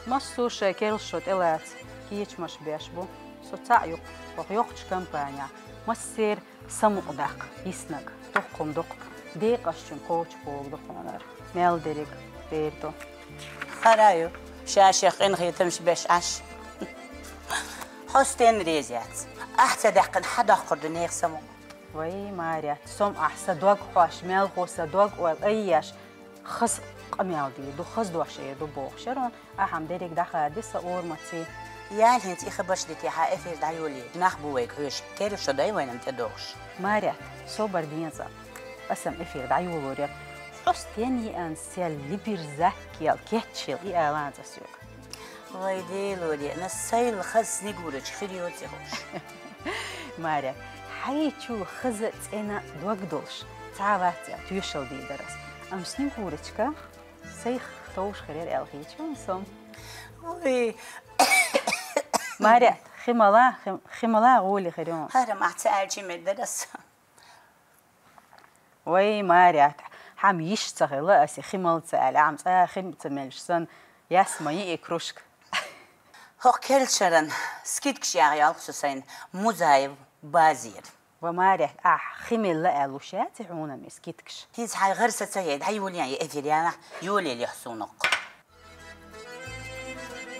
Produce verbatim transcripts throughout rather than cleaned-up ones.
Массо а шоай керла шо тӀелаца кечамаш беш бу. Со цхьаъ ю-кх хӀокху йоккхачу компанехь. Массеран самукъадаккха йиснарг дуккха-м ду-кх, декъашчун кхочуш бохург ду хьуна хӀара. Мел дерриг бер ду. Хара ю, ша-шех къинхетамаш беш Ӏаш. Хьо стенна реза яц? Ахь ца даьккхина, хьан доккхур ду нехан самукъа? Вай, Марет, со-м ахь сан дог хьош, мелхо сан дог ойла айъеш, хаза къамел дийр ду, хаза дош эр ду бохуш яра хьуна, ахьа-м дерриг дӀахади сан орамаций. Ял хӀинца и хабарш дитехьа эфир дӀайолае, нах бу вайга хьоьжуш, керла шо дай вайна тӀедогӀуш. Марет, собар де-м цкъа, аса-м эфир дӀайолор яра. Хьо стенна еана сел либерза кел кечъяла и аланца соьга. Вай, Делора, ас сайл хаза Снегурочка хир йоций хууш. Марет, хьайчул хаза цӀена дог долуш цхьа а вац аьлла, тоьшалла дийр дара ас. Амма Снегурочка сайх товш хир яра аьлла хеташ ву-м со. Вай. Марет, хи мала, хи, хи мала гӀоле хир ю. ХӀара-м ахь ца аьлча мегар дара ас. Вай, Марет, хьан-м йиш ца хилла аса хи мала ца аьлла, ахь-м цкъа а хи ца мелча санна, яс ма йи и кружка. ХӀокху керла шаран скидкаш яха йолу со сайна Музаев Базира. Ва, Марет, ахь хи мелла аьлла луш яций хьуна-м и скидкаш? ХӀинца хьайн гӀар са ца яй, дӀайолаен и эфир, яна, йолаелехь суна-кх.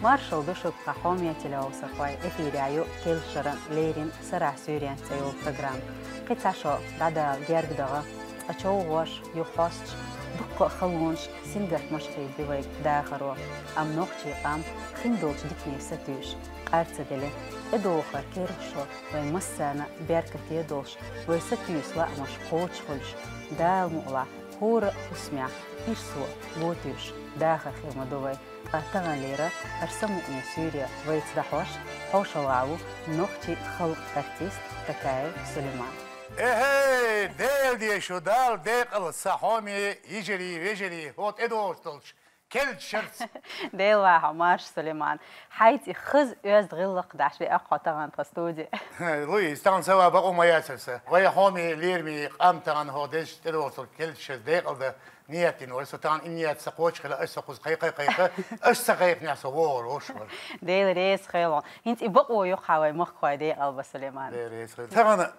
Маршалла ду шуьга, хьоме телевосархой, эфирехь ю керла шаран леррина «Сарахь суьйренца» цӀе йолу программа. Кхин цхьа шо дӀадала герга даха, цкъа човхош, юха хьостуш, дуккха а халонаш, сингаттамаш хьийзади вайга дахаро, амма нохчийн къам хин долчу дикане сатуьйсуш, къар ца дели, тӀедогӀу хӀара керла шо вайн массарна беркате долуш, вай сатуьйсу лаамаш кхочуш хуьлуш, Дала мукъалахь, хӀора а хӀусамехь ирсо го туьйсуш дахар хир ма ду вай. Ткъа таханлера хӀара самукъане суьйре вайца дӀахьош хьошалгӀахь ву нохчийн халкъан артист Такаев Сулейман. Эхей, Дела дезаш ву, Дала декъала сан хьоме йижарий, вежарий, хӀокху тӀедогӀуш долчу керла шарца. Дела вахьа, марша, Сулейман. Хьайца и хаза оьзда гӀиллакх даш веа-кх хьо тахана тхан студи. Луьйса, тахана сан ван бакъо ма яцара сан. Вай хьоме лераме къам тахана хӀокху дезачу тӀедогӀучу керла шарца декъала дан ниет дина вара. Со тахана и ниет сан кхочуш хилла, аша со кхуза кхайкха а кхайкха, аша ца кхайкхинехь со вогӀур волуш вара. Дела реза хуьлда. ХӀинца и бакъо ю-кх хьан вай махкахой декъала бан, Сулейман. Дела реза хуьлда. Тахана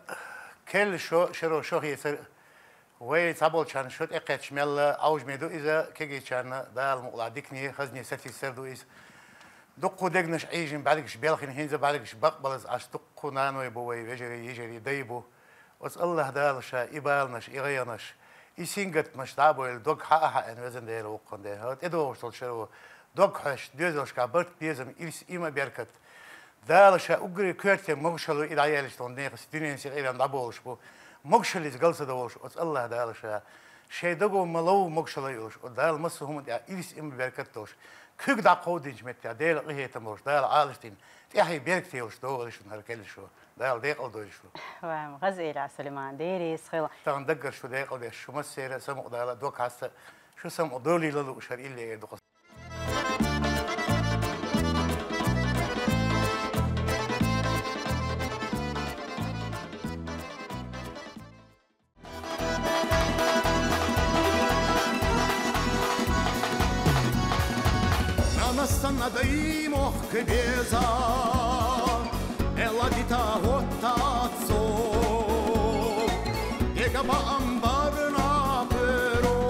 керла шо, шаро шо хецара, вай цхьаболчарна шо тӀекхетташ мелла Ӏовжаме ду иза, кегийчарна Дала мукъалахь дикане, хазане сатийсар ду иза. Дуккха дегнаш Ӏийжина, бӀаьргаш белхина, хӀинца бӀаьргаш бакъбалаза Ӏаш, дуккха наной бу вай, вежарий, йижарий, дай бу. Оцу АллахӀ Дала ша и баланаш, и гӀайгӀанаш, и сингаттамаш дӀа а бойла, дог хьаа-хьаэна, везан Дела, воккхан Дела. ХӀара тӀедогӀуш долчу шаро дог хьоьстуш, доьзалшкахь барт, безам, ирс, иман, беркат. Дала ша уггаре коьрте могушалла и дӀаяьллачу тхуна нехан дуьненан синкъерам дӀаболуш бу. Могушаллица галсадовлуш оцу АллахӀ Дала ша шайн даго ма лов могушалла йолуш, оцу Дала массо а хӀуманна тӀехь ирс, иман, беркат долуш, куьг дӀакховдийначу меттехь Делан къинхетам болуш, Дала Ӏалашдина, тӀаьхье беркате йолуш догӀу шу хӀара керла шо. Дала декъала дойла шу. Вай, ма хаза эла, Сулейман, Дела реза хуьлда. Тахана даггара шу декъала деш, шу массеран а самукъадала, дог хьаста, шу самукъадолийла лууш хӀара илле эр ду-кх. Нанас санна дай мохк беза, эла дита хӀоттацо. Дега баам барна пхьуьро,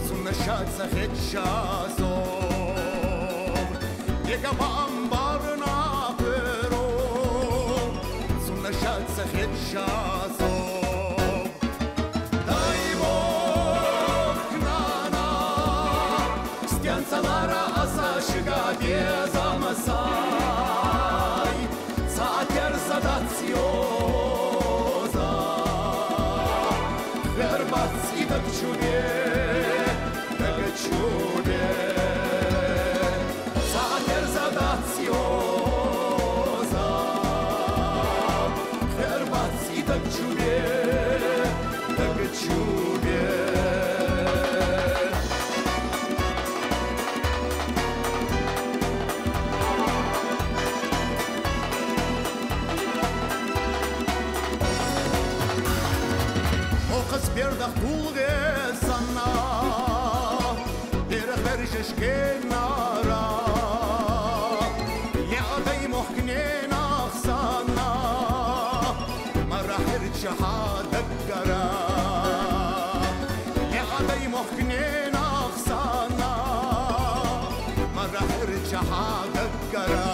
цунна ша ца хетчазо. Дега баам барна пхьуьро, цунна ша ца хетчазо. Дай мохк, нана, стенца лара аса шуьга безам сай. Цхьа а терза дац йоза, хер бац и даг чу бен, даг чу бен. Цхьа а терза дац йоза, хер бац и даг чу бен, даг чу бен. Оха ас бердах гулгӀе санна, берах бержаш генара. Хьерчахьа даггара.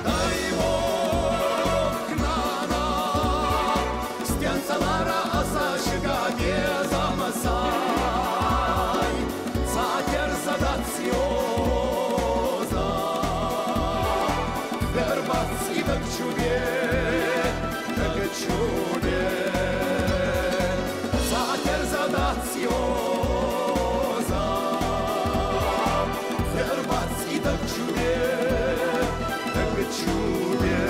Дай вокнана, стенцалара аса шига беза масай, ца терза дац йоза. Вербац идаг чубе, даг чубе. Ца терза дац йоза. Вербац идаг чубе, даг чубе.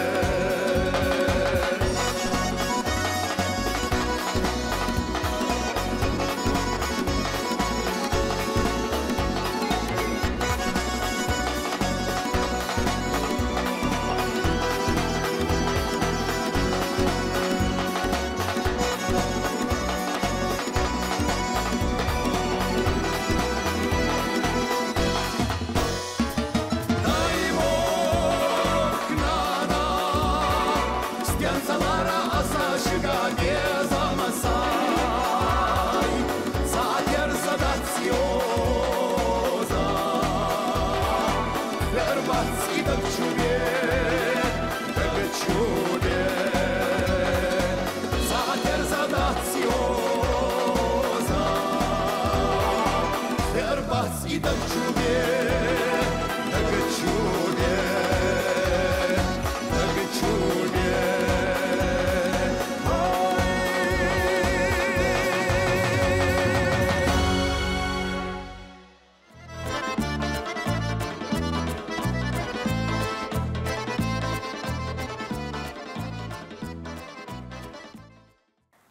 Дай вокнана, стенцалара аса шига беза масай, ца терза дац йоза. Вербац идаг чубе, даг чубе. Ца терза дац йоза. Вербац идаг чубе, даг чубе, даг чубе.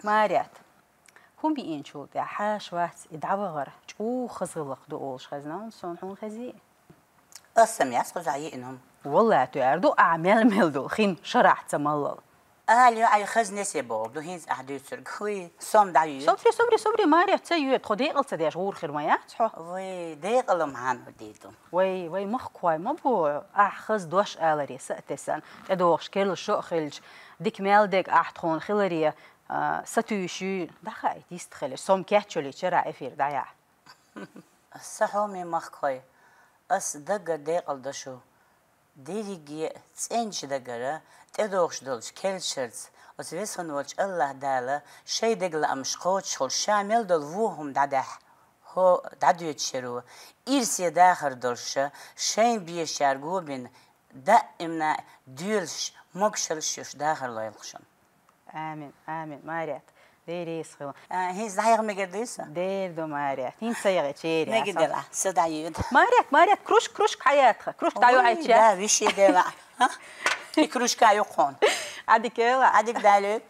Марет, хӀума йиъначул тӀехьа хьаша вац и дӀавахар чӀоагӀа хаза гӀиллакх ду олуш хезна хьуна, сон хьуна хезий? Аса мел хаза йиъна хӀума. Валлахьи, тоьар ду, ахьа мел-мел долу хин шарахь ца маллал. Ала ю, ай хаза несе боху ду, хӀинца ахьа дуьйцург. Хьуй, сом дӀаюьйцу. Собри, собри, собри, Марет, ца йоьду, тхо декъала ца деш гӀур хир ма яц хьо. Вай, декъала ма хьанал дийду. Вай, вай, махкахой ма бу, ахьа хаза дош аларе са а тесна, тӀедогӀуш керла шо а хилча, дика мел дега ахьа тхуна хиларе, а, сатуьйсуш, дӀахаийта йист хилча, сом кечйолийчара эфир дӀаяхьа. Сан хьоме махкахой, ас даггара декъала до шу. Дерриге а цӀеначу дагара, тӀедогӀуш долчу керлачуьрца, оцу веза хинна волчу АллахӀ Дала шайн дега лаамаш кхочушхуьлуш, ша мел долу вон хӀума дӀадахьа, хӀо дӀадоьдуш яро, ирсе дахар долуш ша, шайна безачаьрга го бина, даимна доьлуш, могушаллаш йолуш дахар лойла шуна. Амин, амин, Марет. Дера реза хила. А, хӀинца дӀаяха мегар дуй сан? Дера ду, Марет. ХӀинца ца яхи чери. Мегар делахь, сан дӀайоьду. Марет, Марет, кружка, кружка хьаятха. Кружка дӀайохьуьйту. Да, више делахь. И кружка юккъехь. Ӏадика ела. Ӏадика далуьйту.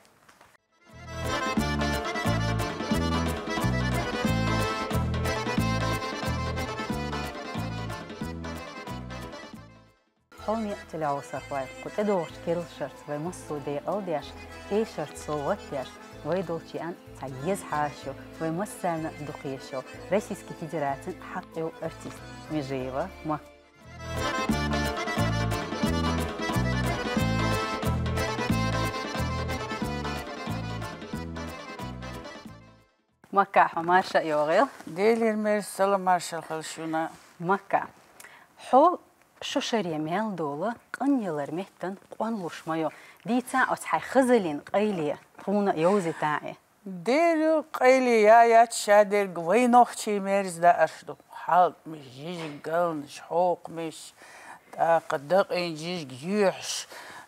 Хьоме а телевизор вай, кху тӀедогӀучу керлачуьрца вай массо а декъала деш, эшарца совгӀат деш, вай долчу еана цхьа еза хьаша ю, вай массарна а дукха еза ю, Российски Федерацин хьакъ йолу артист Межиева Ма. Макка, хьо марша а йогӀийла. Делера мерза салам маршалла хуьлда шуна. Макка, хьо шо шаре мел долу къанъялар меттан къонлуш ма йо. Дийца оцу хьайн хазаллин къайле, тхуна а йовзийтахьа. Дера ю, къайле яц шадерг, вай нохчий мерза даарш ду. Хьалкъамаш, жижиг галнаш, хьокхамаш, тӀаккха дакъийна жижиг юьхьаш,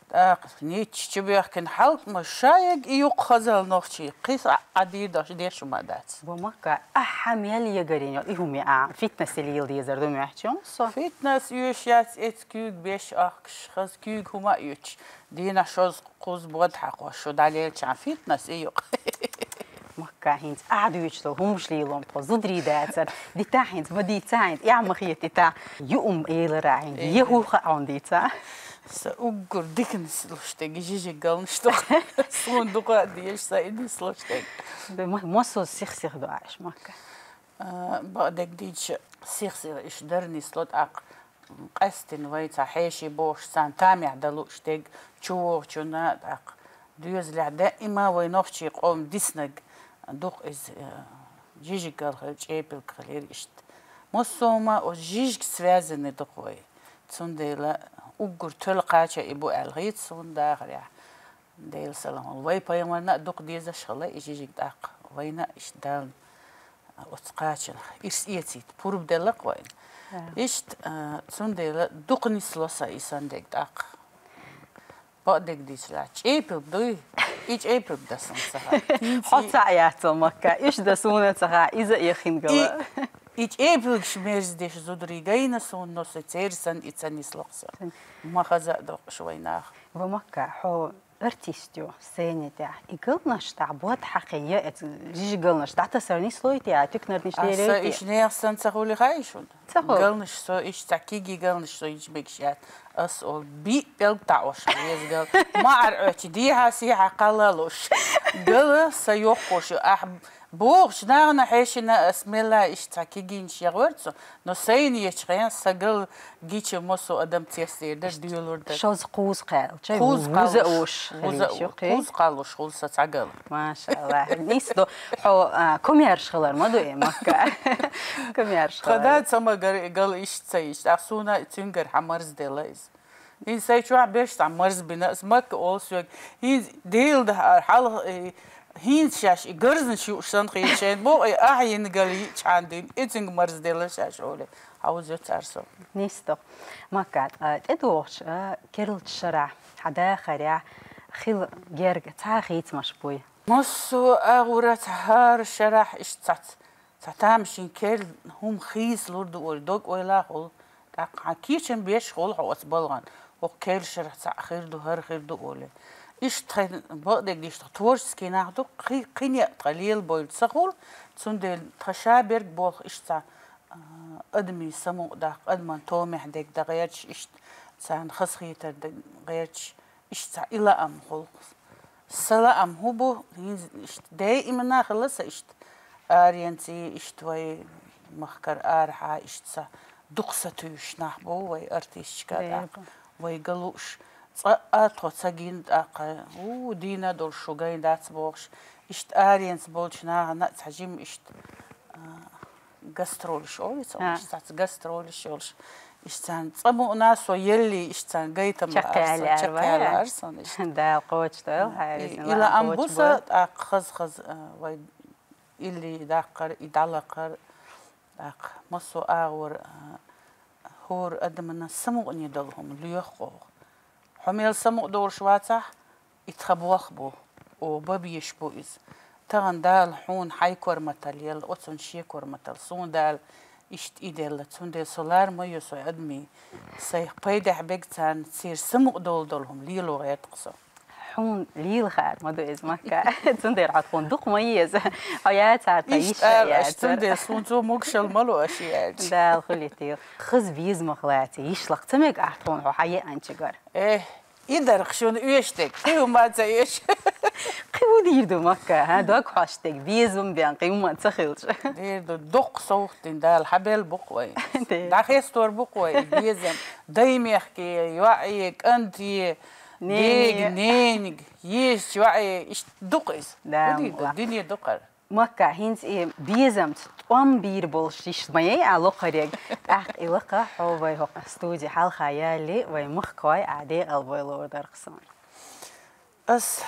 тӀаккха нитт чу бехкина хьалкъамаш, шайга и юккъе хазалла нохчий, кхин а Ӏа дийрдеш деш хӀума дац. Ва Макка, ахьа мел ягарйина йолу и хӀума а, фитнес лела дезар ду моьттуш ю со. Фитнес оьшуш яц, эцу куьйга беш ахкаш, хаза куьйга хӀума а оьцуш, дийнахь шозза кхузза бод хьакхош шу дӀалелчахьана фитнес и юкъ. Макка, хӀинца ахьа дуьйцуш долу хӀумаш лело тхо зударий дацара. Дитахь хӀинца, ма дийца хӀинца, эхь ма хетий тахь. Юум элира хӀинца, е хӀу хаьа хьуна дийца. Сан уггар дика нислуш дерг жижиг галнаш ду. Суна дукха а дезаш, сан и нислуш дерг. Ма, массо сих-сих ду аьш, Макка. А, бакъдерг дийцича, сих-сиха иштта дар нисло, тӀаккха къаьсттина вай цхьа хьеший бохуш, царна тамехь дан лууш дерг, чувогӀучунна, тӀаккха доьзалехь даима вай нохчий къоман диснарг дукха иза, э, жижиг галхир, чӀепилг хилира иштта. Массо а ма оцу жижиг связаны ду-кх вай. Цундела уггар тоьла кхача и бу аьлла хета суна дахарехь. Делан салам хуьлда. Вай пайхамарна а дукха дезаш хила и жижиг тӀаккха. Вайна а иштта Дала оцу кхачанах ирс эцийта пурба делла-кх вайна. Иштта, а, цундела дукха нисло сан и сан дерг тӀаккха. Бакъдерг дийцича, чӀепилг дуй, и чӀепилг дан суна ца хаьа. Хьо цхьаъ яц-кх, Макка, уьш дан суна ца хаьа, иза а яхина гала. И, и чӀепилгаш мерза деш зударий гайна суна, но со церан санна и ца нисло-кх сан. Ма хаза а доккхуш вай нах. Ва, Макка, хьо артист ю, сцени тӀехь. И галнаш тӀехь бод хьакхин я, эцу жижиг галнаш дӀатасар нислой те, а туькнарниш лелой те? Аса уьш нехан санна ца хуьлий хаьий шуна? Ца хуьлу. Галнаш со, иштта цхьа кегий галнаш со йича мегаш яц. Ас олу, биъ пӀелг таӀош веза гал. МаьӀар оьцу дехьа-сехьа кхаллалуш. Гала сан йоккхуш ю. Ахь бохучу нахана хьешина ас мелла иштта цхьа кегийнаш яхвар цу, но сайна ечу хенахь сан гал гича массо адам цецдер дара, доьлур дара. Шозза кхузза кхаьлча, кхузза вуза кхаллуш, уш вуза хилийша у-, юккъе. Кхузза кхаллуш хуьлу сан цхьа гал. Машалла, нийса ду. Хьо, а, кумерш хилар ма ду и, Макка? Кумерш хилар. Тхан да ца ма гар-, гал иштта ца йича, тӀаккха суна цуьнгара хьан марзделла иза. ХӀинца сайн чохь берш цхьа марзбина, ас Макка олу соьга, хӀинца Дела дахьара, хьалха, э, хӀинца шаьш и гарзнаш юуш санна хета шайна боху, и ахь йина гал йиъчхьана дуьйна, и цуьнга марзделла шаьш олий. Хьовза цара со. Нийса ду. Макка, ткъа тӀедогӀучу, а, керлачу шарахь, хьан дахарехь хила герга цхьа а хийцамаш буй? Массо а агӀора цхьа хӀара шарахь иштта цхьац. Цхьа тамашийна керла хӀума хийцалур ду олий, дог-ойла хуьлу. ТӀаккха хьан кийчам беш хуьлу хьо оцу балхана. ХӀокху керла шарахь цхьаъ хир ду, хӀара хир ду олий. Иштта тхайн бакъдерг дийцича, тхан творческий нах ду, кхин, кхин некъ тхан лелабевлла ца хуьлу, цундела тхан ша берг болх иштта цхьа, а, адамийн самукъадаккха, адаман томехь дерг дан гӀерташ, иштта царна хазахетар дан гӀерташ, иштта цхьа и лаам хуьлу. Сан лаам хӀун бу, хӀинца иштта даимана хилла сан иштта аренций, иштта вай махкара арахьа иштта сан дукха сатуьйсуш нах бу вай артисташка тӀаккха, вай галуш. Цкъа а тхо ца гина тӀаккха, у, дийна долуш шу гайн дац бохуш, иштта аренца болчу нахана а цхьа жима иштта, а, гастролаш олу, иштта цхьацца гастролаш йолуш. Иштта царна цкъа мукъана со елли, иштта царна гайтам лаара сан, чекхъяла лаара сан иштта. Дала кхочушдойла хьайн, и лаам бу сан, тӀаккха хаза-хаза, а, вай илли даккхар, и дӀалакхар, тӀаккха массо а агӀор, а, хӀора адамана самукъане долу хӀума лоьху оха. Хьо мел самукъадолуш вацахь, и тхан болх бу, оха бан безаш бу иза. Тахана Дала хьуна хьайн корматалла елла, оцунна шен корматалла. Суна Дала иштта и делла, цундела со лар ма йо со адамийн. Сайх пайдехь берг царна церан самукъадолу долу хӀума лело гӀерта-кх со. Хьуна лела хаар ма ду иза, Макка. Цундела хьо тхуна дукха ма еза. Хьо яцара тхан йиш а яцара. Цундела суна цо могушалла ма ло аша и аьлча. Дала хуьлийла. Хаза безамах лаьцна йиш лакха ца мега ахь тхуна хьо хьан еанчуьнгара? Э, и дара-кх шуна оьшург, кхин хӀума ца оьшу. Кхин хӀун дийр ду, Макка, хьан дог хьош дерг, безам бен, кхин хӀума ца хилча? Дийр ду, дуккха совгӀат дина Дала хьан белла бу-кх вай. Де. ДӀахестор бу-кх вай, безам. Дай-мехкан, йоӀан, кӀантан, нене. Дега, нениг, езачу йоӀе, иштта ду-кх иза. Да, хӀун дийр ду, ма-ла. Дуьне ду-кх хӀара. Макка, хӀинца и безамца тӀом бийр болуш йиш ма яй ахь локхарг. ТӀаккха и лакха хьо вай хӀокху студи хьалха ялале, вай махкахой ахь декъал бой луур дара-кх суна. Ас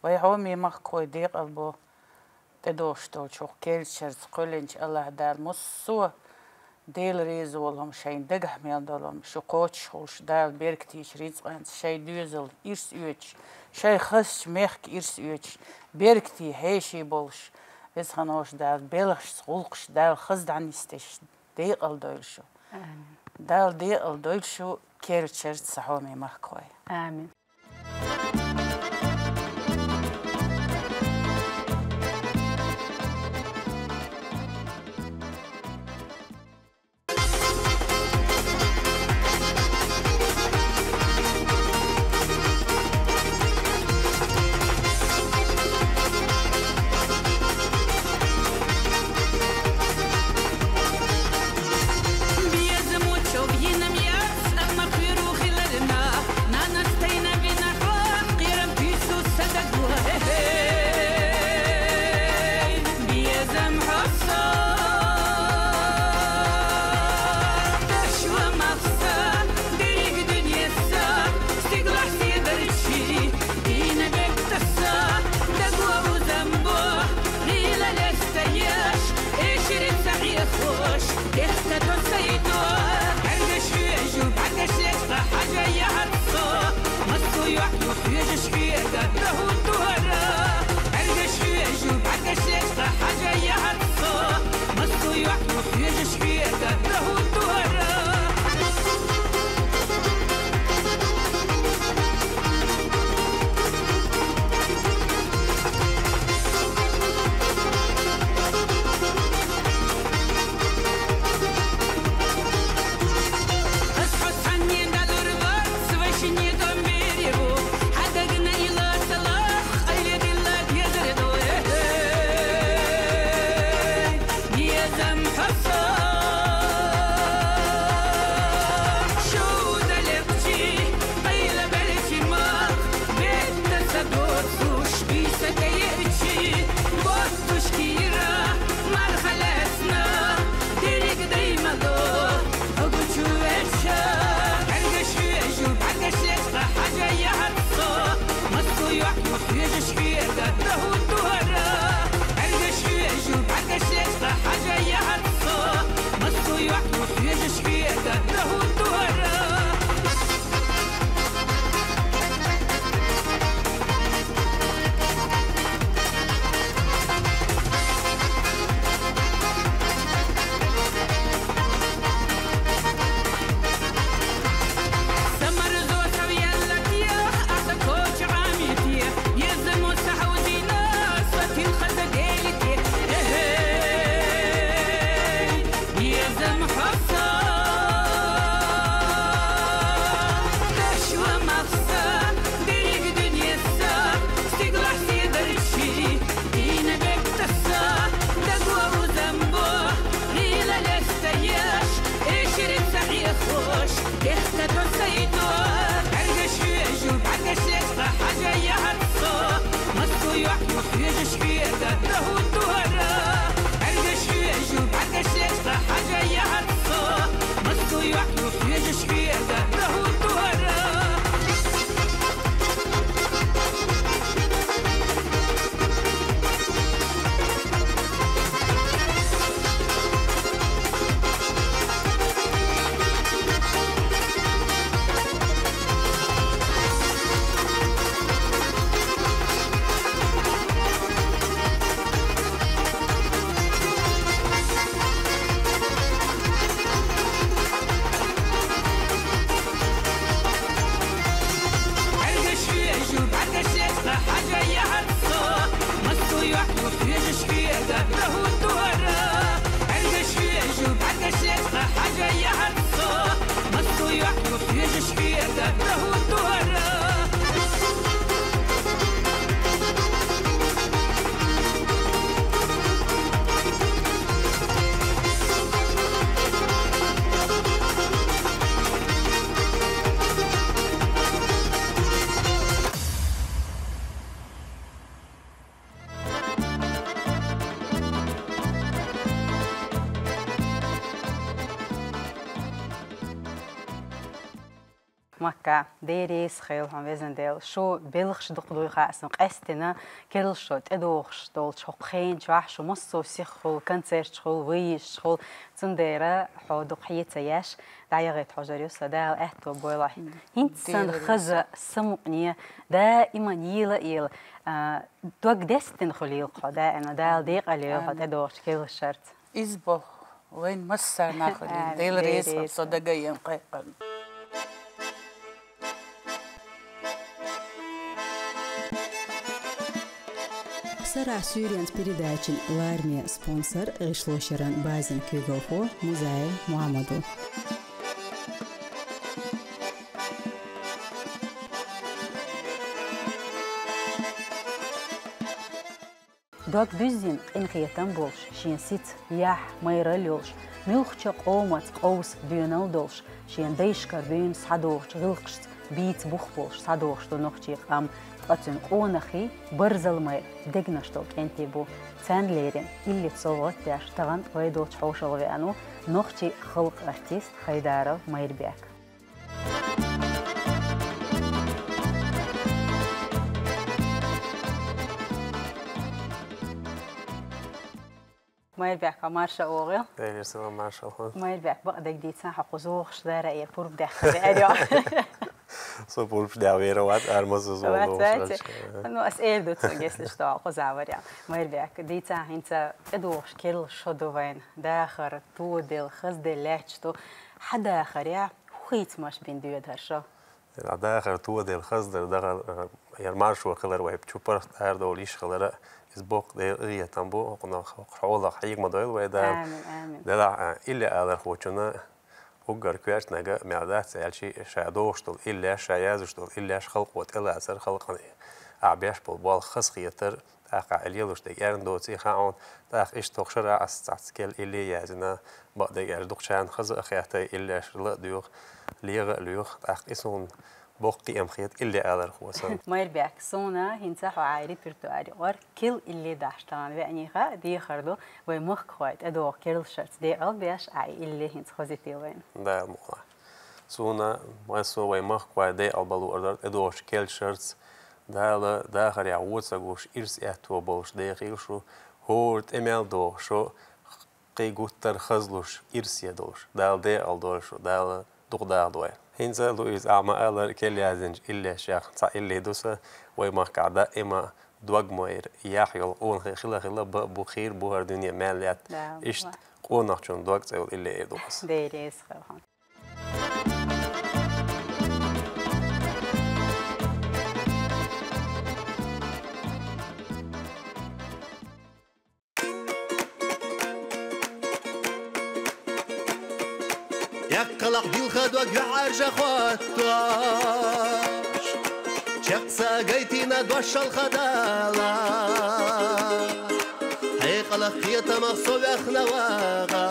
вай хьоме махкахой декъал бо тӀедогӀуш долчу хӀокху керлачу шарца кхоьллинчу АллахӀ Дала массо а Дела реза волу хӀума шайн дагахь мел долу хӀума шу кхочушхуьлуш, Дала беркатечу рицкъанца шайн доьзал ирс оьцуш, шайн хазачу мехка ирс оьцуш, беркате хьеший болуш, веза хьан волчу Дала белхашца гӀуллакхаш Дала хаза дӀанисдеш декъал дойла шу. Амин. Дала декъал дойла шу керлачу шарца, сан хьоме махкахой. Амин. Безамо чов йина м яц, амма кхоьру хилар нах, нанас тайна Техта досайдо, бӀаргашвежу, бӀаргашлечкъа хьажа яхьарцо, массу юхь юхьежа шхьега дагьу дуара. БӀаргашвежу, бӀаргашлечкъа хьажа яхьарцо, массу юхь юхьежа шхьега дагьу дуара. Тушкира мархалесна, дерек даймало, хӀугучу веча. БӀаргашвежу, бӀаргашлечкъа хьажа яхьарцо, массу юхь юхьежа шхьега дагьу дуара. БӀаргашвежу, бӀаргашлечкъа хьажа яхьарцо, массу юхь юхьежа шхьега дагьу дуара. Макка, Дела реза хийла хьона, везан Дела. Шу белхаш дукха дуй хаьа сона, къаьстина керла шо тӀедогӀуш долча хӀокху хенан чохь шу массо а сиххула, концертехула, выездехула, цундела хьо дукха хьеца еш, дӀаяхийта хьожур ю со, Дала аьтто бойла хьуна. ХӀинца санна хаза, самукъане, даиман йила а йила, а, дог дестина хуьлийла хьо, даиман Дала декъал йойла хьо тӀедогӀучу керлачуьнца. Иза боху вайн массарна а хуьлийла. Дела реза, со дагаем кхайкхарна. Сарахь суьйренца передачин лараме спонсор гӀишлошеран базин куьйгалхо Музаев Мухьаммад ву. Дог буьззина къинхетам болуш, шен сица, яхь, майралла йолуш, муьлххачу къомаца къовса доьналла долуш, шен дайшкара дуьйна схьадогӀучу гӀиллакхашца бийца бух болуш схьадогӀуш ду нохчийн къам, ткъа цуьнан къонахий, барзал майра дегнаш долу кӀентий бу. Царна лерина иллица совгӀат а деш, тахана вай долчу хьошалгӀа веана ву нохчийн халкъан артист Хайдаров Майрбек. Майрбек, марша вогӀийла. Дела салам, марша вогӀийла. Майрбек, бакъдерг дийцача хьо кхуза вогӀуш дара, э, пурба даьккха веара. Со пурбаш даьккха веара вац, ара маза зо Вац, вац. Ну, ас эр ду цо геслиш то кхуза варя. Майрбек, дийцача хӀинца тӀедогӀуш керла шо ду вайна. Дахар, тоадала, хазадала лаьтташ ду. Хьа дахарехь хӀу хийцамаш бина доьду хӀара шо? Дахар, тоадала, хазадар дахар, э, яр маршо хилар вай чупарх тӀара довла йиш хилара, из боккха Делан къахетам бу, хӀокхунах, хӀокху хьолах хьега ма дойла вай Дала. Амин, амин. Делахь, э, илли алархочунна уггар коьртаниг мел дац аьлча, ша дохуш долу иллеш, ша яздеш долу иллеш халкъо тӀелацар, халкъана ахь беш болу болх хазахетар, тӀаккха ахь лелош дерг эрна доций хаьа хьуна, тӀаккха иштта хӀокху шарахь ас цхьацца керла илли яздина, бакъдерг аьлча дукхачарна хаза а хеттай, иллеш ла а доьху, леха а лоьху, тӀаккха и суна боккха кхиам хета илли алархо санна. Майрбек, суна хӀинца хьо Ӏай репертуаре юкъара керла илли дахьаш тахана веанехьа дехар ду, вай махкахой тӀедогӀу керла шарца декъал беш, Ӏай илли хӀинца хозийта вайна. Дала мукъ лахь. Суна, массо а вай махкахой декъал бан луур дара тӀедогӀучу керла шарца, Дала дахарехь вон ца гуш, ирс аьтто болуш дехийла шу, хӀора тӀе мел догӀу шо, кхин гуттар а хазлуш, ирсе долуш. Дала декъал дойла шу, Дала дукха даха дойла. ХӀинца, Луиза, ахь ма-аллара, керла яздинчу иллешех цхьа илли ду сан, вай махкахь даима дог-майра яхь йолу къонахий хила-хила бан а бу, хийра бу хӀара дуьне мел лаьтта. Да, Иштта ва. «Къонахчун дог» цӀе йолу илли эр ду аса. Дера, эса хила хьуна. Эккхалахь дилха дог юьхьӀаьржа хӀоттош, чекх са гайтина дош шалха дала. Хьекъалах кхетамах со ваьхна ваха,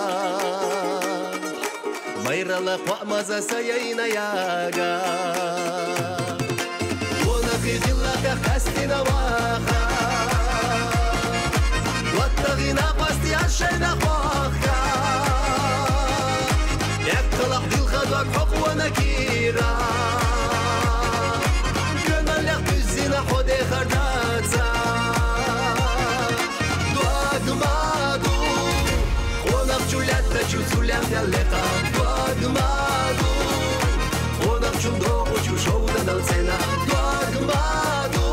майралла кхоъ маза сан яйна яга. Къонахий гӀиллакхех къаьстина ваха, доттагӀий накъостий аз шайна хохка. Эккхалахь дилха дог хьо къона кийра, куьналлех дуьззина хьо дехар даца. Дог ма ду, къонахчун лаьттачу цу лаьмнел лекха. Дог ма ду, къонахчун дохучу шовданал цӀена. Дог ма ду,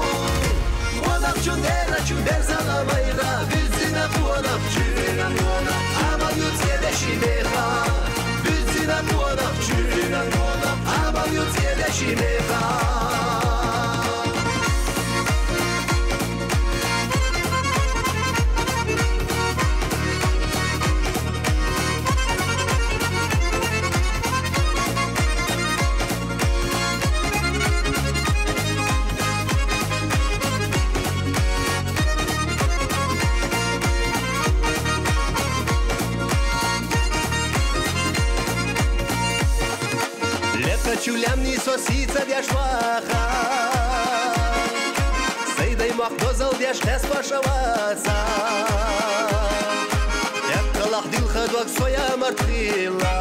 къонахчун дерачу дерзала майра. Буьззина къонахчун Ӏамал ю цӀе деши меха. Буьззина къонахчун Ӏамал ю цӀе деши меха. Лекхачу лаьмнийн со сийца деш ваха, сайн дай мохк дозалла деш кхеспаш а ваца. Эккхалахь дилха дог со ямарт хилла,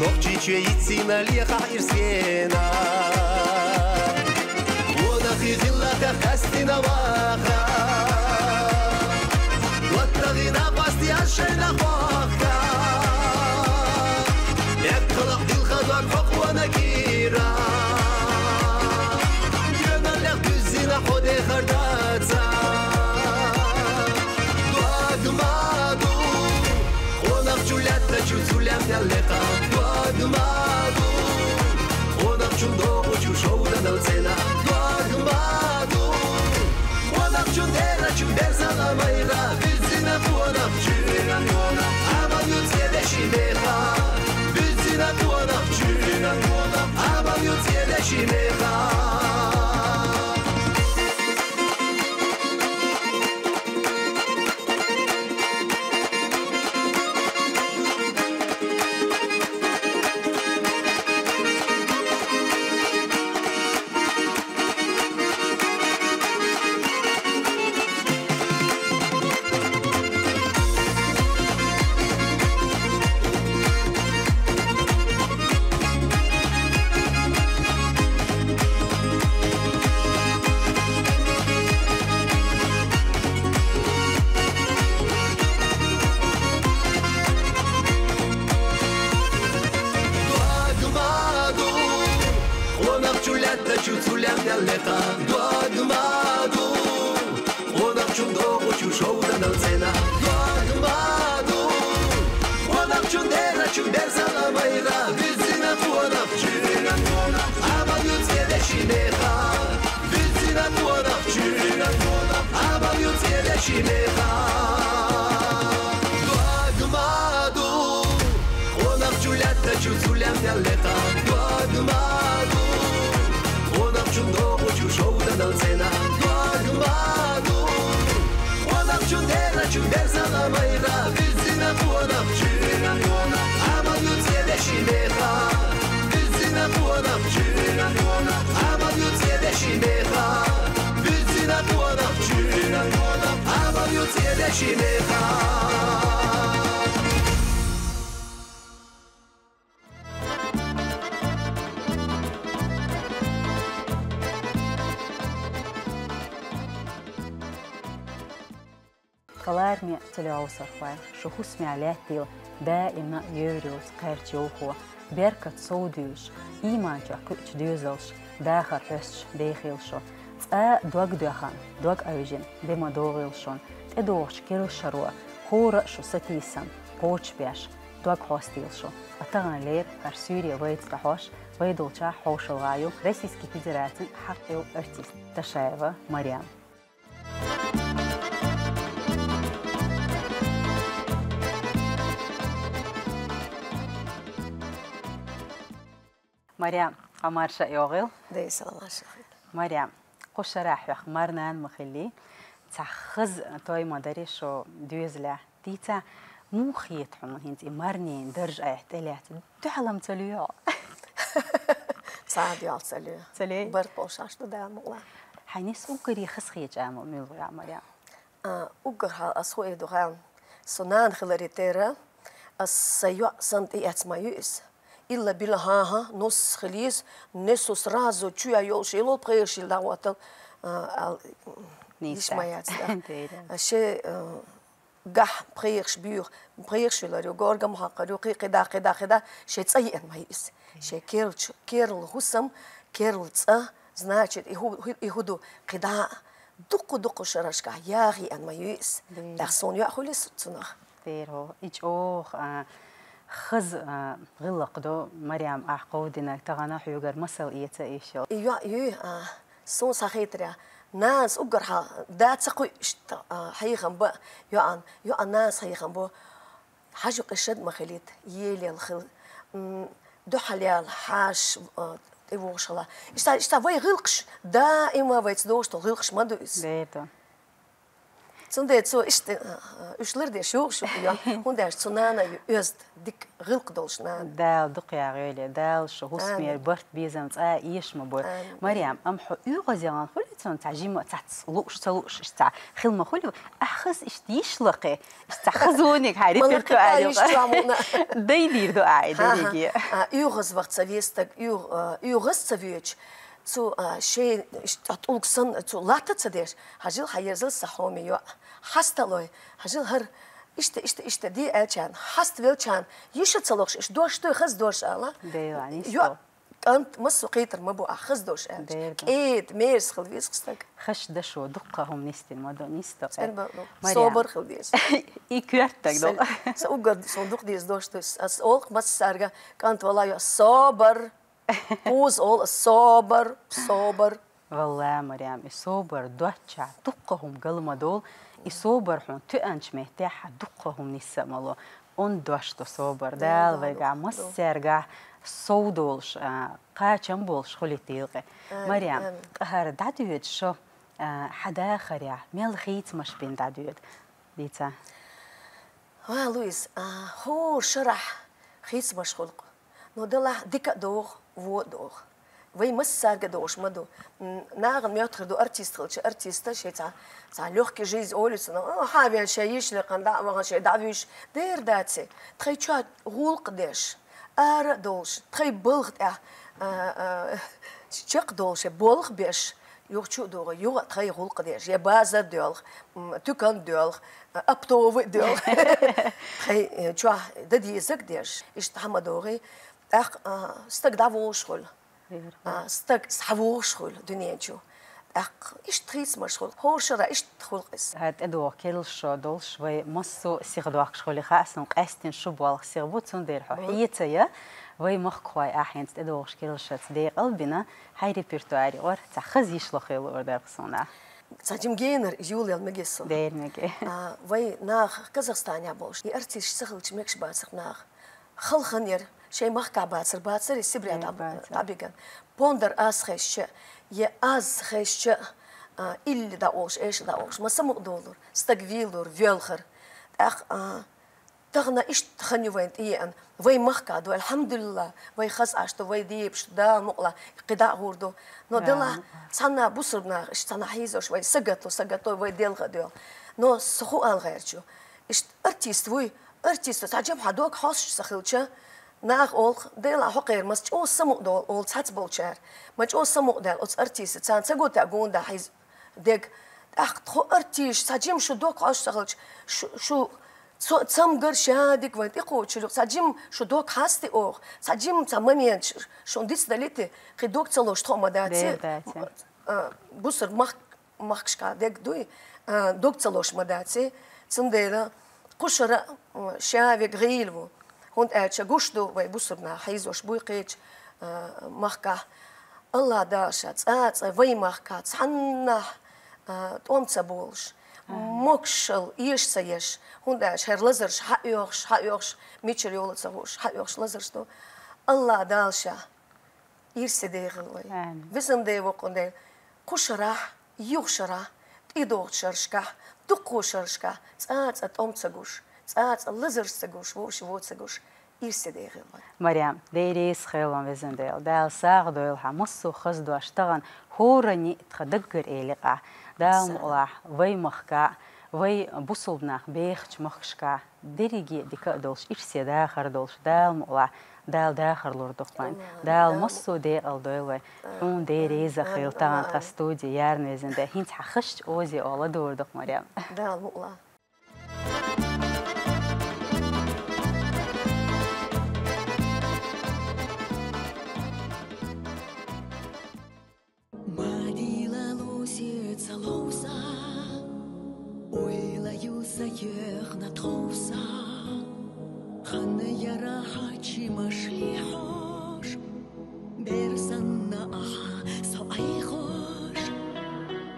Нохчийчоь йицйина лехахь ирс гена. Къонахий гӀиллакхех къаьстина ваха, доттагӀий накъостий аз шайна хохка. Эккхалахь дилха дог хьо къона кийра, куьналлех дуьззина хьо дехар даца. Дог ма ду, къонахчун лаьттачу цу лаьмнел лекха. Дог ма ду, къонахчун дохучу шовданал цӀена. Дог ма ду, къонахчун дерачу дерзала майра. Буьззина къонахчун Ӏамал ю цӀе деши меха. Буьззина къонахчун Ӏамал ю цӀе деши меха. Лекха дог ма ду, къонахчун догӀучу шовданал цӀена. Дог ма ду, къонахчун дерачу берзала майра, бизина къонахчу. Амал ю цӀеде шимеха, бизина къонахчу. Амал ю цӀеде шимеха. Дог ма ду, къонахчу латтачу цулям даллека. Дог ма ду, къонахчун догӀучу шовданал цӀена. Дог ма ду, къонахчун дерачу берзала майра, бизина къонахчу. Амал ю цӀеде шимеха, бизина къонахчу. Амал ю цӀеде шимеха, бизина къонахчу. Амал ю цӀеде шимеха. Каларме телеовсархой, шу хӀусаме лаьттийла даима а евр йоцу кхаьрчу йовхо, беркат совдуьйлуш, ийман чохь кхуьучу доьзалш, дахар хьоьстуш дехийла шу. Цкъа а дог доьхна, дог Ӏаьвжина де ма догӀийла шуна, тӀедогӀучу керлачу шаро хӀора а шу сатийсам кхочушбеш, дог хьостийла шу. Ткъа тахана лерина хӀара суьйре вайца дӀахьош, вай долчохь хьошалгӀа ю Российски Федерацин хьакъ йолу артист Ташаева Марем. Марем, къа марша йогӀийла. Дей салам марша хила. Марем, кху шарахь хьох марнана ма хиллий, цхьа хаза той ма дарий шу доьзалехь. Дийца, муха хета хьуна хӀинца и марнийн дарж айхьа тӀелаьцна? Дуьхьал-м ца лоьху. Цхьа а дуьхьал ца лоьху. Ца лей? Барт болуш ду Дала мукъ лахь. Хьайн нис уггаре хазахеташ амал муьлха ю, Марем? А, уггар хьалха ас хӀун эр ду хаьий, со нана хиларе терра, ас сайн йоӀ санна тӀеэцна ма ю иза. Илла билла хӀан-хӀа, нус хила еза, несо сразу чу йолуш йолу пхьегӀаш йилла дӀахӀоттал, а, ал, йиш ма яц, да. Дера. А, шен, а, гахь пхьегӀаш буьйху, пхьегӀаш хилар ю, горгам хьакхар ю, кхин, кхидӀа, кхидӀа, кхидӀа, шен цӀа еана ма ю иза. Шен керла чу-, керла хӀусам, керла цӀа, значит, и хӀу-, и хӀу ду, кхидӀа а дуккха-дуккха шарашкахь яха еана ма ю иза. Дера. ТӀаккха суна йоӀ хуьлу иза цунах. Дера хьо. И чӀогӀа, а, хаза, а, гӀиллакх ду, Марем, ахь кховдинарг, тахана хьоьгара масал эца йиш йолу. И йоӀ ю, а, Суна схьахетарехь, нанас уггар хьалха да ца кхуьуш, а, хьехам бан, йоӀан, йоӀан нанас хьехам бо, хьажа кхин шад ма хилийта, елаелла хила, м, дуьхьал яла, хьаша, а, тӀевогӀуш хила. Иштта, иштта вай гӀиллакхаш, даима вайца догӀуш долу гӀиллакхаш ма ду иза. Дера ду. Цундела цо иштта, а, уьш лардеш йогӀуш ю, хӀунда аьлча цу нана ю оьзда, дика гӀиллакх долуш нана. Дала дукха яхьа йойла, Дала шу хӀусамера барт, безам цкъа а эша ма бойла. Амин. Марем, амма хьо оьгӀаз яхана хуьлу цунна цхьа жима, цхьацца лууш, ца лууш, иштта цхьа хила ма хуьлу? Ахь хаза иштта йиш лакхе, иштта цхьа хазониг хьайн репертуаре йиш чохь мукъна. Дайдийр ду ахь и дерриге. А, оьгӀаз ваха ца веза стаг, оьгӀ-, а, оьгӀаз ца воьдуш, цу, а, шен иштта тӀулг санна, цу латта ца деш, хьажал хьан ерзал сан хьоме йоӀ. Хьаста а лой, хьажал хӀара, иштта, иштта, иштта де аьлчарна, хьаста велчарна, йиш а ца лохуш, иштта дош дуй, хаза дош ала. Дела, нисто. ЙоӀ, кӀант, массо а кхетар ма бу ахь, хаза дош аьлча. Дела. КӀеда, мерза хила веза стаг. Хаза дашо дуккха хӀума нисдина ма ду, нисто. ЦӀена бакъ ду. Марем. Собар хила деза. И коьртаг ду. Сан, сан уггар суна дукха деза дош ду. Ас олу массаьрга, кӀант вала йоӀ, собар. Кхуза олу ас, собар, собар. Валла, Марем, и собар доцчахь дуккха хӀума гал ма долу, и собар хьуна тоьанчу меттехь дуккха хӀума нисса а ма ло. Онда дош ду собар. Дала вайгахь массаьргахь сов долуш, а, кхачам болуш хуьлийла кхин. Амин, амин. Марем, къахьара дӀадоьду шу, а, хьан дахарехь мел хийцамаш бина дӀадоьду? Дийца. Ва, Луиз, а, хӀора шарахь хийцамаш хуьлу-кх. Но делахь дика а догӀу, вон а догӀу. Вай массаьрга а догӀуш ма ду. М, нахана моьттур ду артист хилча, артиста шен цхьа, цхьа лёгкий жизнь олу цунах. О, хьан а вен шен йиш лекхана дӀа а вахана, шен дӀа а вуьйш, дера дац и. Тхайн чохь гӀуллакх деш, ара а долуш, тхайн балха тӀехь, а, а, чекхдолуш, болх беш, юха чу а догӀу, юха а тхайн гӀуллакх деш, я базар доьлху, м, туькан доьлху, а, оптовый доьлху. Тхайн, э, чохь дан дезарг деш, иштта хьан ма догӀий. ТӀаккха, а, стаг дӀаволуш хуьлу. Вера. А, стаг схьавогӀуш хуьлу дуьнен чу. ТӀаккха иштта хийцамаш хуьлу. ХӀора шарахь иштта хуьлу иза. ХӀара тӀедогӀу керланаш долуш вай массо а сиха дохкуш хуьлу. Хаьа суна, къаьстина шу болх сиха бу, цундела хьо хьеца я. Вай махкахой, ахь хӀинца тӀедогӀуш керланашца декъал а бина, хьайн репертуаре юкъара цхьа хаза йиш лохуьйтур дара-кх суна. Цхьа жима генара юлаел мегий со? Дера мегий. А, вай наха Казахстанехь болуш, и артисташ ца хилча мегаш бацара наха. Хала хан яра, шайн махкахь бацара, бацара, и Сибре Э, дӀа-, бацара. ДӀабиган. Пондар аз хезча, я аз хезча, а, илли дӀаолуш, эша дӀаолуш, ма самукъадолура, стаг вийлура, воьлхура. ТӀаккха, а, тахана иштта хан ю вайна тӀееана. Вай махкахь ду, алхьамдулиллахӀ, вай хаза Ӏаш ду, вай дебаш ду, Дала мукъалахь, кхидӀа а гӀур ду. Но Дала делахь, мукъалахь. Цхьанна бусурба нах, иштта цхьанна хьийзош вай сагатто, сагатто, вай делха а доьлху. Но со хӀу ала гӀерташ ю. Иштта артист вуй, артист вуй, цхьа жимма хьан дог хьостуш ца хилча, наха олу-кх, делахь хьо кхермас чӀогӀа самукъадолу, олу цхьацца болчара. Ма чӀогӀа самукъадаьлла оцу артистаца, царна ца го те гуна дан хьийза дег. ТӀаккха тхо артисташ, цхьа жимма шу дог хьостуш ца хилча, шу, шу цо-, цамгар шадерг вайн тӀекхочур ю, цхьа жимма шу дог хьасти оха, цхьа жимма цхьа момент ш-, шуна дицдалийти, кхин дог ца лозуш тхо а ма даци. Дера дац. А, бусурба мах-, махкашкахь дег дуй, а, дог ца лозуш ма даци. Цундела кху шарахь, а, ша верг гӀийла ву. ХӀунда аьлча гуш ду вай бусурба нах хьийзош буй кхечу, а, махкахь. АллахӀ Дала ша цкъа а цкъа вай махкахь цхьаннахь, а, тӀом ца болуш, могушалла эша ца еш. ХӀунда аьлча хӀара лазарш хьаоьхуш, хьаоьхуш, мичара йолу а ца хууш, хьаоьхуш лазарш ду. АллахӀ Дала ша ирсе дехийла вай. Амин. Везан Дела, воккхун Дела, кху шарахь, юха шарахь, тӀедогӀучу шаршкахь, дуккхо шаршкахь, цкъа а цкъа тӀом ца гуш, цкъа а цкъа лазарш ца гуш, вовшийн вон ца гуш, ирсе дехийла вай. Марем, Дела реза хуьлда, везан Дела. Дала сагӀа дойла хьан массо а хаза дош тахана, хӀоранна а тхан даггара эли къа. Дала мукъалахь, вай махкахь, вай бусулба нах бехачу махкашкахь, дерриге а дика а долуш, ирсе дахар долуш, Дала мукъалахь, Дала дахар лур ду-кх вайн. Дала массо а декъал дойла вай. Хьуна Дела реза хуьлда тахана тхан студе ярна, везан Дела. ХӀинца хьан хазачу озе оха ладугӀур ду-кх, Марем. Дала мукъалахь. Ма дийла лусица ловза, ойла ю сан йоьхна тховса. Хан яра хьан чимаш лехьош, бер санна ахьа со айхош.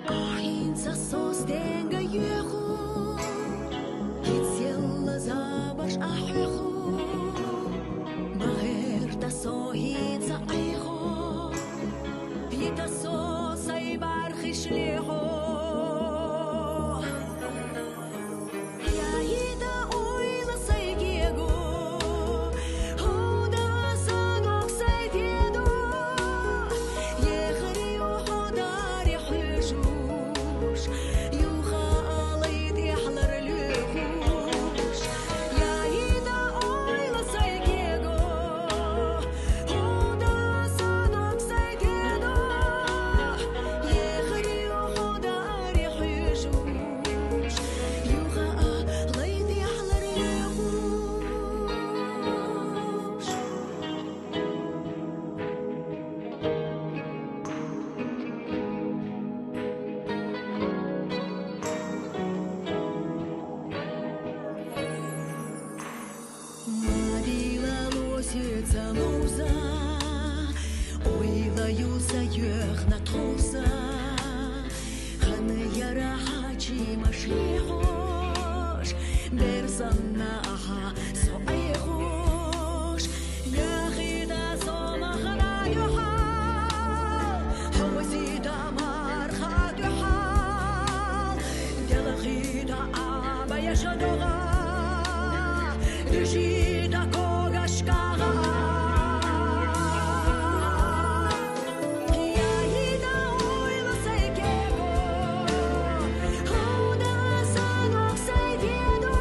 Ахьа хӀинца со стенга йоьху, кицелла забарш а хьоьху. Ма гӀерта со хӀинца айхо, йита со сайн бархиш лехьо. Я йита ойла сайн кего, хӀунда сан дог сайн дедо, ехар ю хьо даре хьоьжуш, юха а лай тӀехьлар лоьхуш. Я йита ойла сайн кего, хӀунда сан дог сайн дедо, ехар ю хьо даре хьоьжуш, юха а лай тӀехьлар лоьхуш. Ма дийла лусица ловза, ойла ю сан йоьхна тховса. Хан яра хьан чимаш лехьош, бер санна ахьа со айхош. Яхита со махана дуьхьал, хьовсийта марха дуьхьал, делхийта Ӏаба яша догӀа, дуьшийта когашкахьа. Я йита ойла сайн кего, хӀунда сан дог сайн дедо,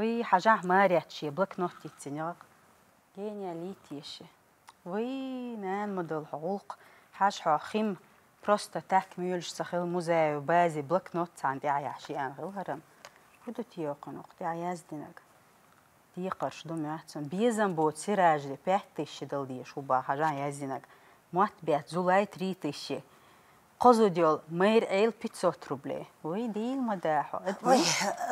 Вай, хьажахь, Марет шен блокнот дийцинехь. Гениалитеша. Вай, нана, ма дала хьо гӀуллакх. Хьажа хьо, хим просто так муьйлуш ца хилла музею базе блокнот цхьана тӀехь яхьаш яна хилла хӀара. ХӀун ду те йоккхуьнух тӀехь яздинарг? Декхарш ду моьтту суна. Безам боцу Сиражде пять тысяч дала дезаш ву баха, хьажахь, яздинарг. Мотт бетта Зулай три тысячи. Кхо зуда йолу майра Ӏела пятьсот рублей. Вай, дийла ма дахьо. Ой,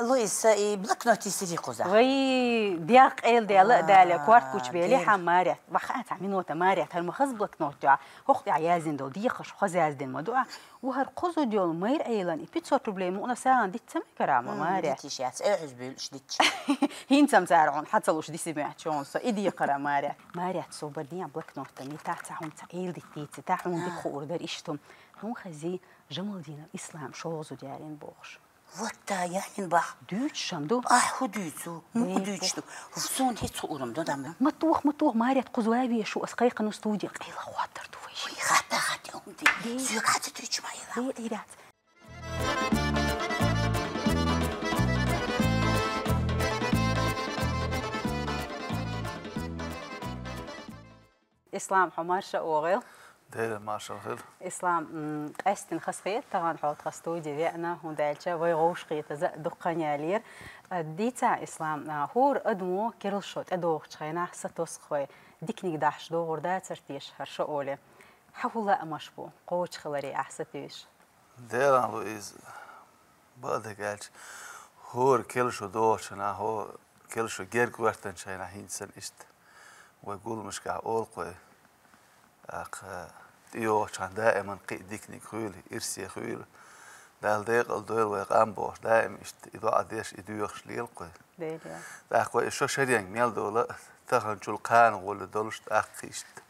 Луиза, и блокнот йисири кхуза. Вай, дегӀ къайла дела а дале, корта гучубеле хьан Марет. Ваха цхьа минута, Марет, хӀара ма хаза блокнот ю. ХӀокху тӀехь яздина долу декхарш хаза яздина ма ду а. Ву хӀара кхо зуда йолу майра Ӏелан и пятьсот рублей мукъана сагӀан диц ца мегара ма, Марет. Дитиш яц, э, хьуьжа буьйлуш дитча. ХӀинца-м цара хьуна хьан ца луш диси моьтту хьуна со, и декхара, Марет. Марет, собар дехьа блокнотан, и тахь цхьа хӀума ца Ӏела дитта дийци, тахь хьуна дика хуур дара иштта. Хьуна хезий, Жамалдинов Ислам шолгӀа зуда ярина бохуш. Вот та, яйна бах. Дуьйцуш-м ду. Ахь хӀун дуьйцу? ХӀун дуьйцуш ду? Суна хӀинца хуур-м ду, дам. Ма тоха, ма тоха, Марет, кхуза вай везаш ву, ас кхайкхина студи, къайла хаттар ду вай. Вай, хатта хатта хӀун ди? Соьга хьан ца дуьйцу ма йила? Эй, Иряц. Ислам, хьо марша вогӀийла. Дела маршалла хила. Ислам, м, къаьстина хазахета тахана хьо тхан студи веана, хӀунда аьлча вай гӀовшахетаза а дукха хан ялийра. А, дийцахь, Ислам, а, хӀора адамо керла шо тӀедогӀучу хенахь сатосхой, диканиг дахьаш догӀур дацара теша хӀара шо олий. Хьан хӀун лаамаш бу кхочушхиларе ахь сатуьйсуш? Делан, Луиза, бакъдерг аьлча, хӀора керла шо догӀучу хенахь, хӀо-, керла шо герга гӀоьртинчу хенахь хӀинца санна иштта вай гуламашкахь олу-кх вай. ТӀаккха тӀейогӀучу хенахь даиман кхин а диканиг хуьйла, ирсе хуьйла. Дала декъала дойла вай къам бохуш, даим иштта и доӀа деш, и доьхуш лела-кх вай. Дела. ТӀаккха вай и шо шаренга мел долу а, таханчул кхана гӀолла долуш, тӀаккха иштта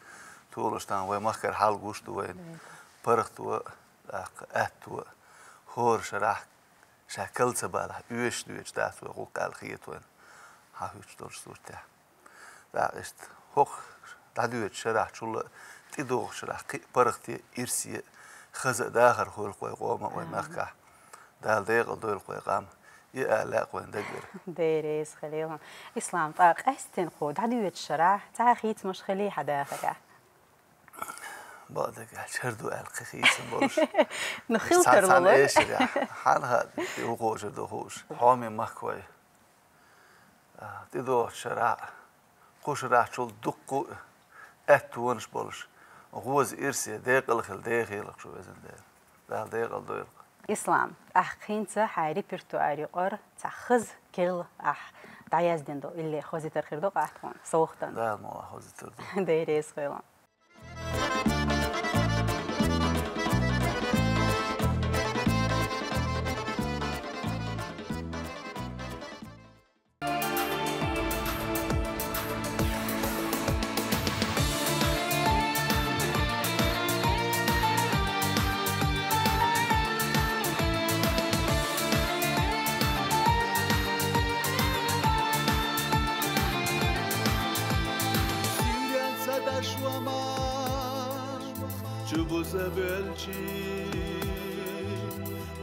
толуш тахана вай махкара хьал гуш ду вайна. Дела. ПаргӀато а, тӀаккха аьтто а, хӀора шарахь ша кал ца балахь, оьшуш доьдуш дац вай гӀуллакх аьлла хета вайна, хьан хӀуьттуш долчу суртехь. ТӀаккха иштта хӀокху дӀадоьдучу шарахь чул а, тӀедогӀучу шарахь кхин а паргӀате а, ирсе а, хаза а дахар хуьлу-кх вай къоман а, вай махкахь. Дала декъала дойла-кх вай къам, и ала лаьа-кх вайн дагара. Дела реза хуьлийла. Ислам, ткъа къаьсттина кху дӀадоьдучу шарахь цхьа хийцамаш хилий хьан дахарехь? Бакъдерг аьлча, хӀара ду аьлла кхин хийцам болуш. Ну, хила тарло. Цхьана эшарехь, хьан хаьа, и хӀун кхочур ду хууш. Хьоме махкахой, а, тӀедогӀучу шарахь, кху шарахь чул дуккха а аьттонаш болуш, гӀоза, ирсе, декъала хила дехийла-кх шу, везан Дела. Дала декъала дойла-кх. Ислам, ахь хӀинца хьайн репертуар юкъара цхьа хаза керла ахь дӀаяздина ду, илли хозийтар хир ду-кх ахь тхуна совгӀатана? Дала мукъалахь хозийтар ду. Дела реза хуьлийла. Сирен ца даш вама, чу буза белчи,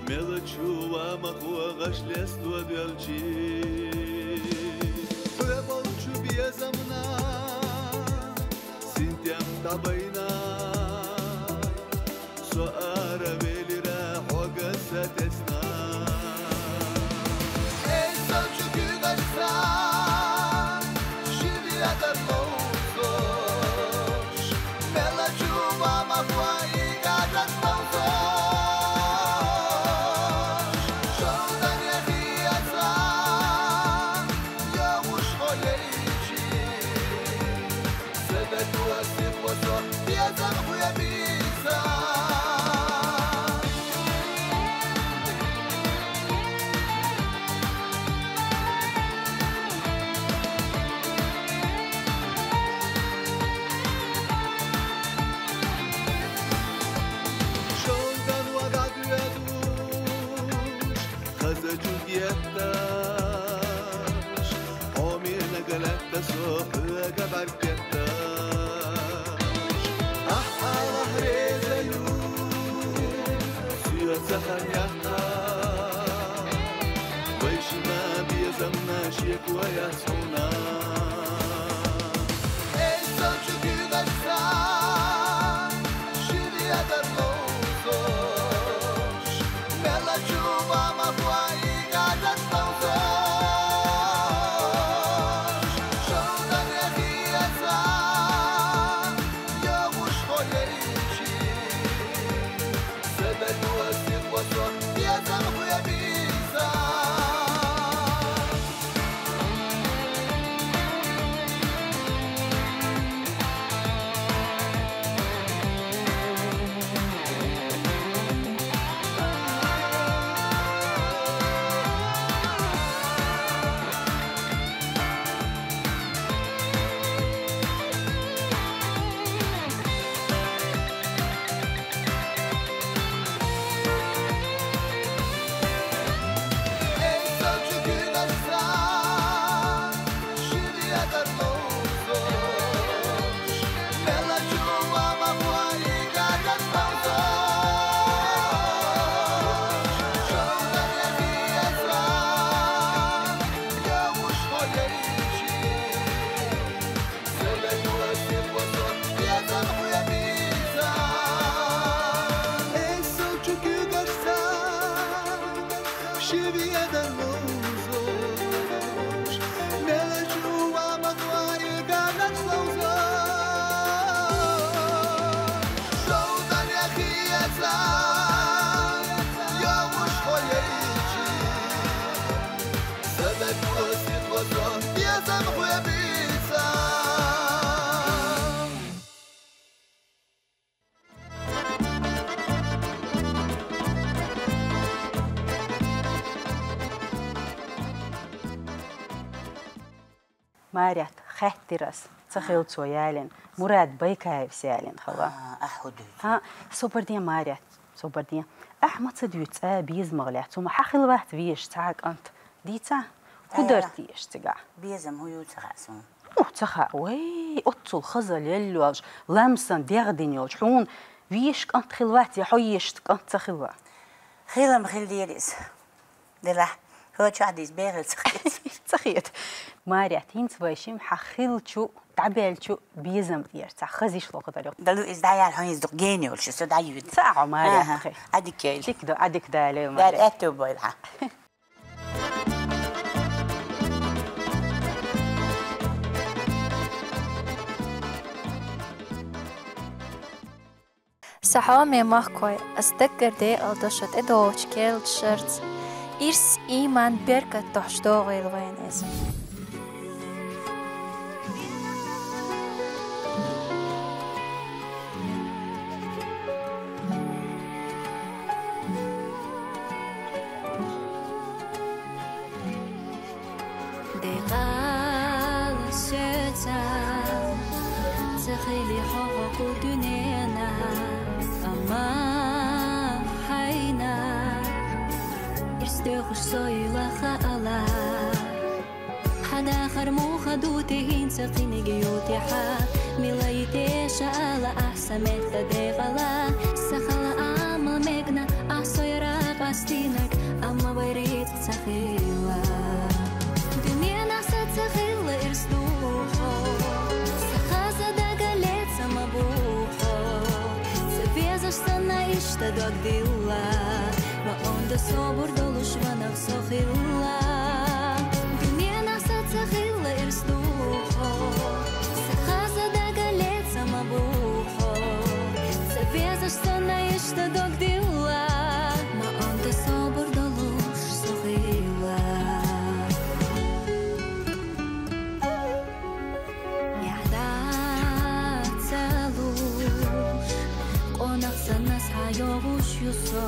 мела чу вама хӀогаш лесто делчи. Хьоьбалчу безамна синтем дӀабайна, со ара велира хьоган са тесна. Эй, со чу куьйгаш сан, ши ведар ловзош, мела чу вама хӀоьга дӀа ловзош. Шовданехь эца, йогӀуш хьо лейчи. Хаза чу гетташ, хьоменаг лаьтта со хьоьга бӀаьрг бетташ. Ахь Аллахь реза ю, соьца хан яхкаш, вайшинна безамнаш Марет, хаьттира ас, ца хилла цо ялийна. Мурад Байкаевс ялийна хала. А, ахь хӀу дуьйцу? ХӀа, собар де, Марет, собар де. Ахь ма ца дуьйцу цкъа безамах лаьцна, цу ма хьан хилла вац вешан цхьа кӀант. Дийца? ХӀу дара теша цигахь? Безам хӀу ю ца хаьа суна. Ну, ца хаьа, вай, оццул хаза лелла йолчу, лам санна дегӀ дина йолчу, хьуна вешан кӀант хилла вац, я хьо ешан кӀант ца хилла? Хилам хилла дера иза. Делахь, хӀо чохь дийца бегӀийла ца хета. Ца хета. Марет, хӀинца вай шимма хьан хиллачу, дӀабаьллачу безам тӀера цхьа хаза йиш лохур дара. Далу иза дӀаяьлла, хьо иза дукха гена йолуш, со дӀаюьйду. Ца а хьо, Марет, аха, тхе. Ӏадика яйла. Дика ду, Ӏадика дале, Марет. Аьтту бойла хьан. Сан хьоме махкой, ас даггара декъала до шо тӀедогӀучу керлачу шарца. Ирс, ийман, беркат тохьуш догӀийла вайна иза. Декъала соьца ца хили хьо хӀокху дуьненахь, амма хьайна ирс доьхуш со йила хаала. Хьан дахар муха ду те, хӀинца кхиниг ю те хьан? Мила йи теша ала ахь сан метта декъала? Сан хала амал мегна ахь со яра къастийнарг, амма вай рицкъ ца хилла. Дуьненахь сан ца хилла ирс духу, сан хаза дага леца ма буху. Ца везаш санна иштта дог дилла, ма онда собар долуш ванах со хилла. Дуьненахь сан ца хилла ирс духу, сан хаза дага леца ма буху. Ца везаш санна иштта дог дилла, ма онда собар долуш со хилла. Яхьда ца луш, къонах санна схьайогӀуш ю со,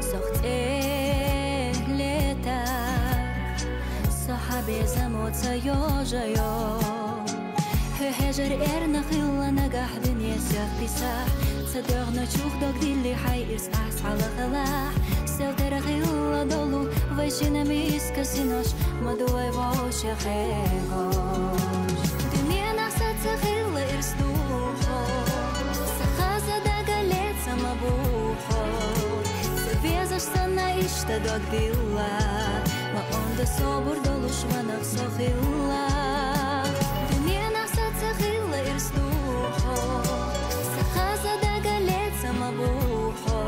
сох цӀе летар, со хьан безамо ца йожайо. Хьо хьежар эрна хилла нагахь дуьне сехк дисахь, ца доьгӀначух дог дилли хьайн ирс ахь схьалахалахь. Сел тера хилла долу вай шина миска синош, ма ду вай вовшех хьегош. Дуьненахь сан ца хилла ирс духу, сан хаза дага леца ма буху. Ца везаш санна иштта дог дилла, ма онда Собар долуш ванах со хилла. Дуьненах со ца хилла ирс духьо. Са хаза дагале ца ма бухьо.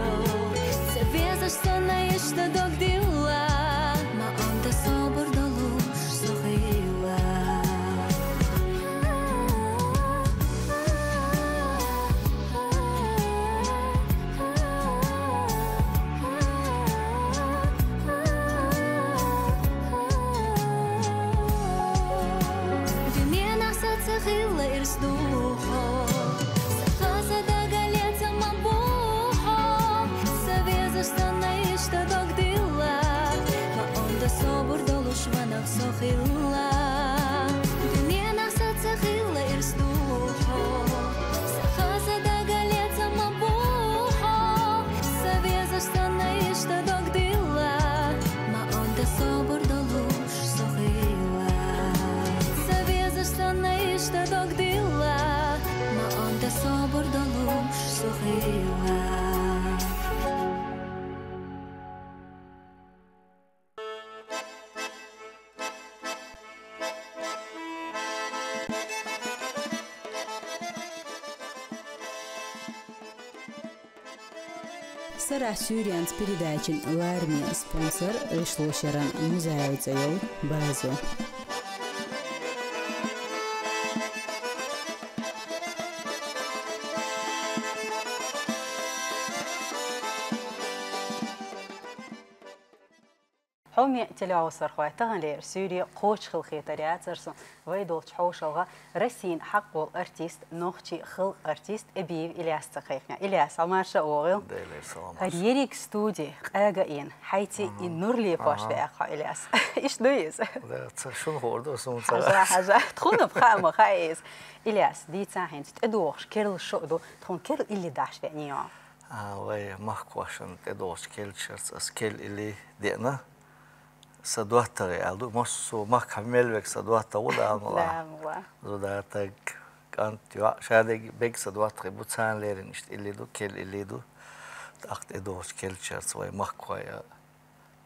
Ца везаш санна иштта дог дилла. Ма онда собар долуш со хилла. Дуьненах со ца хилла ирс духьо. Са хаза дагале ца ма бухьо. Ца везаш санна иштта дог дилла. Ма онда собар долуш ванах со хилла. Дуьненах со ца хилла ирс духьо. Са хаза дагале ца ма бухьо. Ца везаш санна иштта дог дилла. Ма онда собар долуш со хилла. Ца везаш санна иштта дог дилла. Ма онда собар долуш со хилла. Сарахь суьйренца передачин лараме спонсор Ришло шеран музей цӀе йолу база. Хьоме телеовсархой, таханлера суьйре кхочушхила хетар яцара суна вай долчу хьошалгӀа Россин хьакъ волу артист, нохчийн халкъан артист Эбиев Ильяс ца кхайкхина. Ильяс, хьо марша а вогӀийла. Делера салам. ХӀара ерриг студи къага а йина, хьайций и нур лепош веа хьо, Ильяс. Иштта ду иза? Да, ца шуна хуур ду, суна ца хьажа, хьажа. Тхуна-м хаа ма хаьа иза. Ильяс, дийцахьа хӀинца тӀедогӀуш керла шо а ду, тхуна керла илли дахьаш веанехьа. А, вай махкахошна тӀедогӀучу керлачуьрца аса керла илли деана. Сан доттагӀий аьлла ду, массо а махкахь мел верг сан доттагӀа ву, Дала мукъ лахь. Дала мукъ лахь. Зуда таг, кӀант, йоӀ, шадерг берг сан доттагӀий бу, царна леррина иштта илли ду, керла илли ду. ТӀаккха тӀедогӀучу керлачуьрца вай махкахой а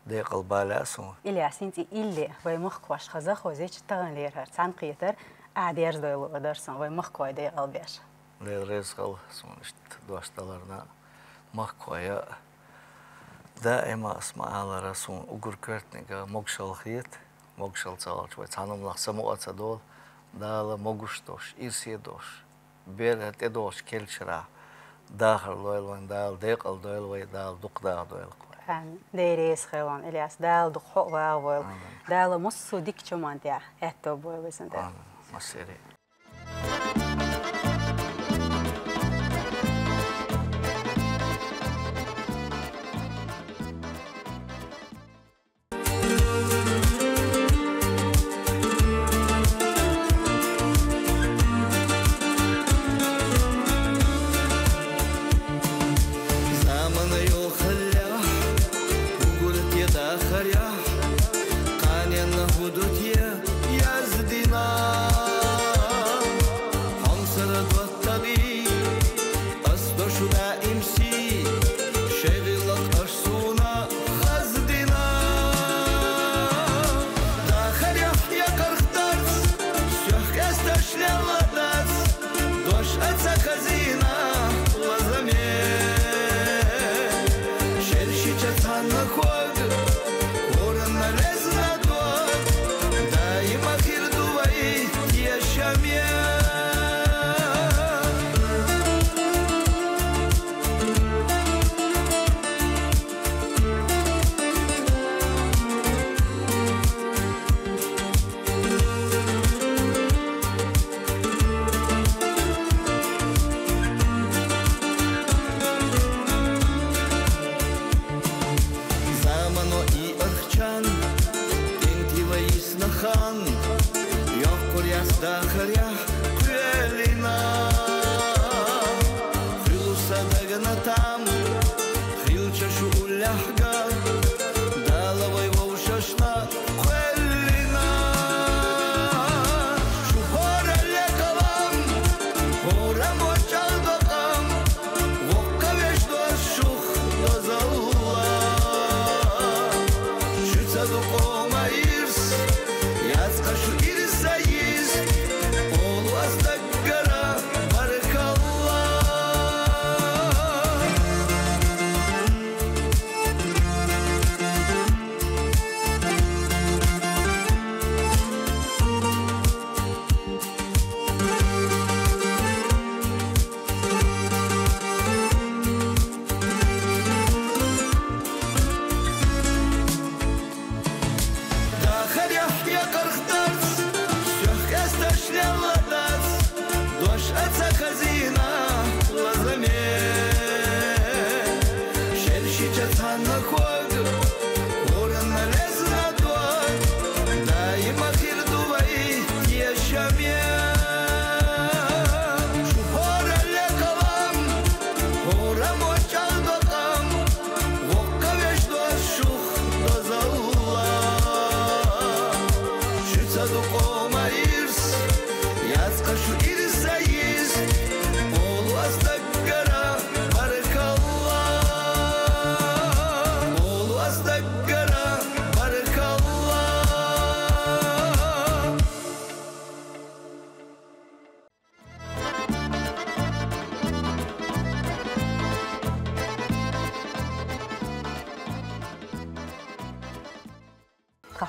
декъал бала а суна. Ильяс, хӀинца и илли вай махкахошна хаза а хозийча, таханлера хӀара цхьаьнакхетар ахь дерзадойла луур дара суна, вай махкахой декъал беш. Дела реза хуьлда суна иштта дош даларна. Махкахой а даима, ас ма-аллара, суна уггар коьртаниг могушалла хета, могушалла ца хилча вай цхьана хӀуманах самукъа а ца долу, Дала могуш долуш, ирсе долуш, бер тӀедогӀучу керлачуьрахь дахар лойла вайн Дала, декъал дойла вай Дала, дукха даха дойла вай. Амин. Дела реза хуьлда, Ильяс, Дала дукха хьо а вагӀа войла. Амин. Дала массо а дикачу хӀуманна тӀехь аьтто бойла иза, Дела. Амин. Массеран. Заманан йохаллехь, уггар тӀедахарехь, къаненна хӀун ду те яздина?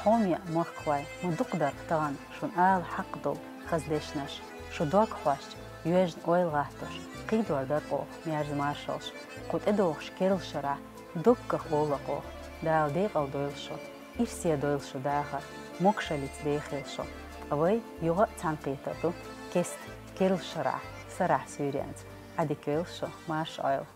Хьоме махкахой, ма дукха дар тахан шун ала хьакъ долу хаза дешнаш. Шу дог хьош, йоьжна ойла гӀаттош, кхийдор дара оха мерза маршаллаш. Кху тӀедогӀуш керла шарахь доггах олу оха: Дала декъал дойла шу, ирсе дойла шу дахар, могашаллица дехийла шу. Ткъа вай юха а цхьаьнакхетар ду: кеста, керла шарахь, сарахь суьйренца. Ӏадика йойла шу, марша Ӏойла.